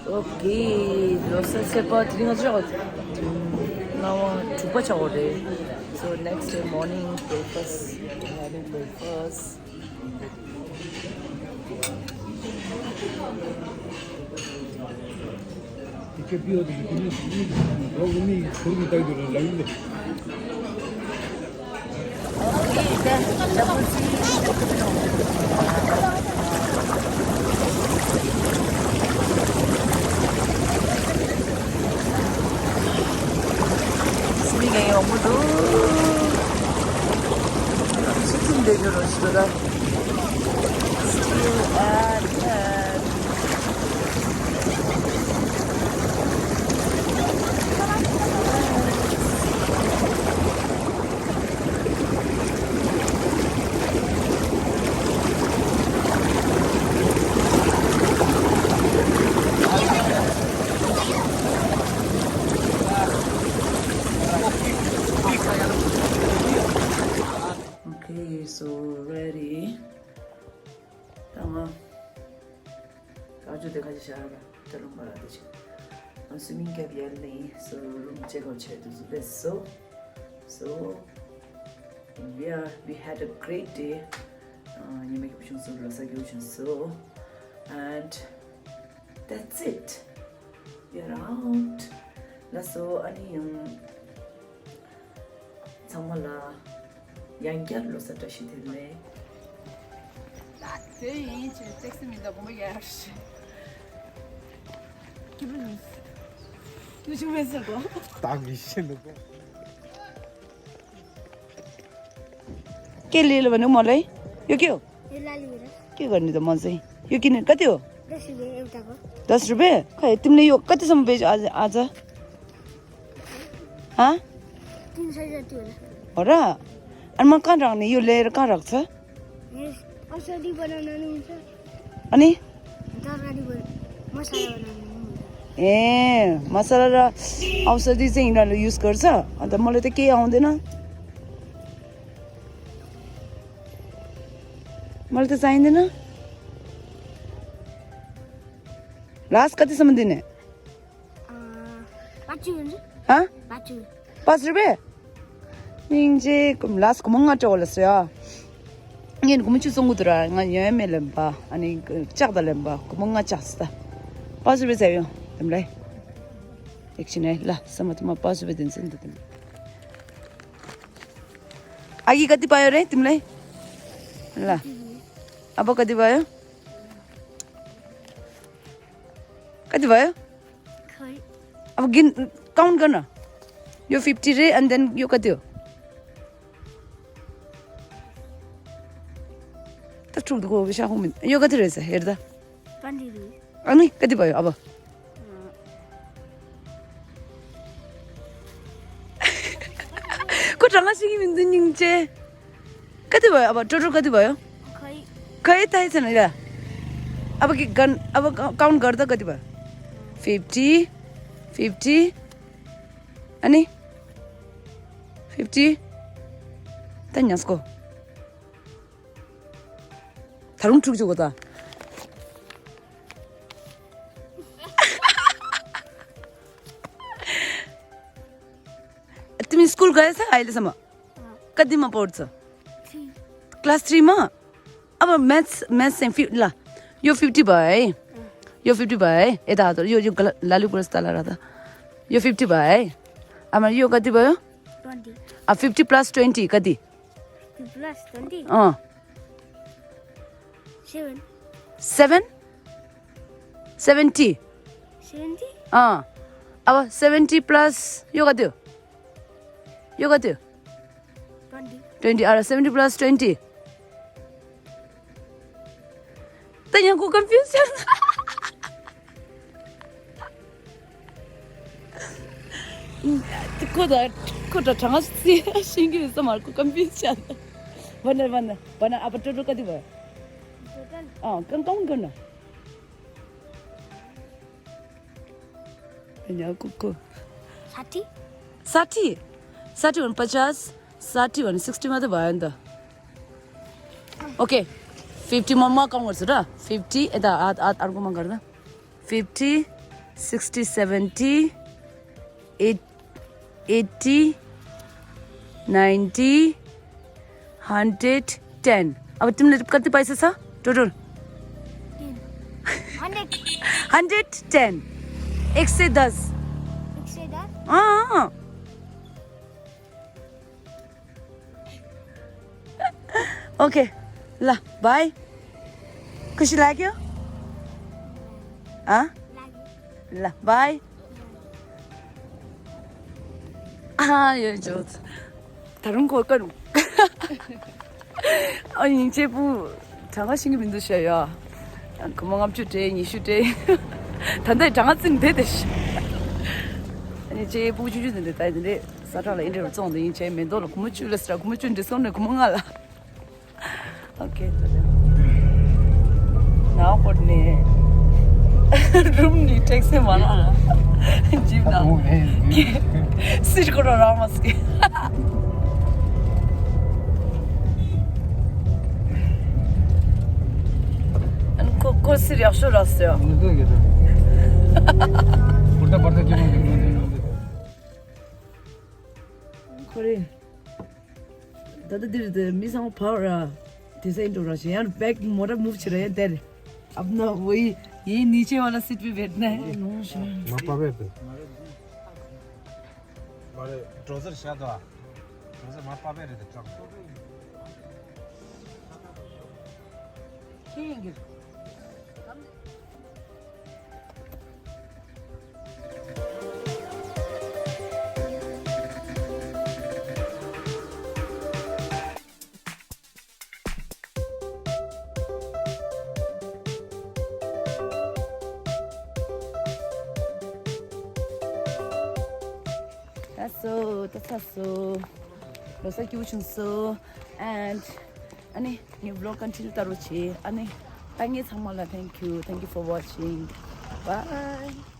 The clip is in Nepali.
Okay, lost separate things out. Now, chupa chawde. So next day morning breakfast, having breakfast. 이렇게 비워도 이미 거기 따위들은 나인데. 스미게 어무도 치킨 대결을 시도다. Still at Okay, so ready. Tamam. Ajude kaji shara. Talong marade ji. Swimming cap yaar nahi. So room check out chhe so we had a great day. You make options so so and that's it. We are out. So ani samala 양결로 쓰시던데. 제일 잭스입니다. 몸에 야시. 기분이 조심해서도. 딱 미시는 거. के लिएर भने मलाई यो के हो यो लाली हो र के गर्ने त म चाहिँ यो किन कति हो 10 रुपैयाँ एउटाको 10 रुपैयाँ खै तिमीले यो कतिसम्म बेच आज हाँ 300 जति होला हो र अनि म कहाँ राख्ने यो लिएर कहाँ राख्छ औषधि बनाउन नि हुन्छ अनि तरकारी मसला बनाउन नि हुन्छ ए मसला र औषधि चाहिँ यिनीहरूले युज गर्छ अन्त मलाई त केही आउँदैन मलाई त चाहिँदैन लास्ट कतिसम्म दिने 5 हुन्छ हाँ 5 rupiah? Ninje kum last kumanga cholasya. Ngin kumchu songudra nga yemelemba ani chakdalemba kumanga chasta. 5 rupiah sayo. Temlai. Ekchine la samatma 5 rupiah din sin dedim. Agi kati payo re timlai? La. Aba kati payo? Kati payo? खै अब गिन काउन्ट गर्न यो 50 रे एन्ड देन यो कति हो त ठुलो विषय हो यो कति रहेछ हेर्दा 20 रुपैयाँ अनि कति भयो अब को सँग सिकि मिन्द निङचे कति भयो अब टोटल कति भयो खै खै थाहै छैन ल अब के गन अब काउन्ट गर्दा कति भयो 50 अनि 50 तन्यासको 다른 쪽 저거다 तिमी स्कुल गएछ अहिलेसम्म कतिमा पढ्छ क्लास 3 मा अब म्याथ्स चाहिँ ल यो 50 भयो है यो 50 भयो है यता हात यो लालु पुरस्कार राख्दा यो 50 भयो है अब यो कति भयो 20 अब 50 प्लस 20 कति प्लस 20 7 7 70 70 अब 70 प्लस यो कति हो यो कति हो 20 अरे 70 प्लस 20 त यहाँको कन्फ्युजन कोटा ठाउँमा सिङ्गी समारको कन्फ्युजन भन अब टोटल कति भयो काउन्ट गर्न को 60 60 भने 50 60 भने 60 मात्रै भयो नि त ओके 50 म काउन्ट गर्छु र 50 यता अर्कोमा गर्दा 50 60, 70, 80, 90, 100, 10. अब तिमीले कति पैसा छ टोटल? 110. 110. ओके ल बाई. खुसी लाग्यो? ल बाई. यो जो 다른 거 깔고. 아니 제부 장아신기 민두셔요. 그만 암주대 이슈대. 단단히 장아증 되듯이. 아니 제부 주주는데 다이들이 사라라 이래로 좀더 이제 면도로 고무 줄랬어. 고무 줄인데 손에 구멍 알아. 오케이. 나오거든요. 룸니 택시 많아. 집나. 시르고로 라마스키. 코스리 약속했어요. 오늘도 볼다 볼다 기분 그래. 다들 미상 파워라. डिजाइन रहा यार बैग मोरा मूव चल रहा है तेरे अपना वही ये नीचे वाला सीट पे बैठना है मापावे तो मारे ट्राउजर शादा ट्राउजर मापावे रे तो ठीक that's so rasa ki uchun so and ani ni vlog continue tarochi ani thank you for watching bye.